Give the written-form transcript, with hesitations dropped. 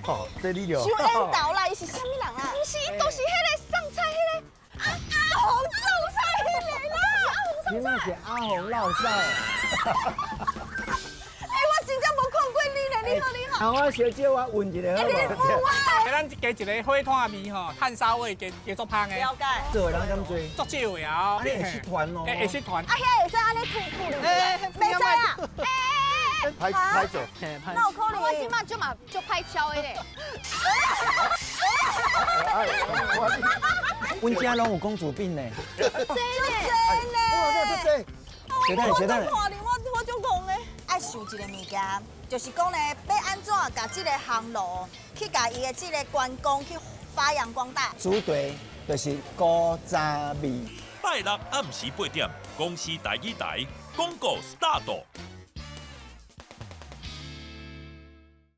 哦，這你就傷緣投啦，伊是啥物人啊？毋是，伊就是彼个送菜彼个阿阿紅送菜彼个啦。這馬是阿紅落屎。欸，我真正無看過你呢，你好你好。啊，我小姐我問一下好無？給咱加一个火炭味吼，炭燒味加加足芳的。了解。做的人敢濟？足少的啊。啊，你會失團哦。會會失團。啊，遐會使按呢吐吐入去，袂使啊。歹歹做。哪有可能？我這馬就嘛足歹敲的咧。哎，我阮遮攏有公主病呢。真的。哇，這這。小等小等。我我足戇的。愛想一個物件，就是講咧，欲按怎共這个烘爐去共伊的這个關公去發揚光大。主題就是古早味。拜六暗時8點，公視台語台廣告 start。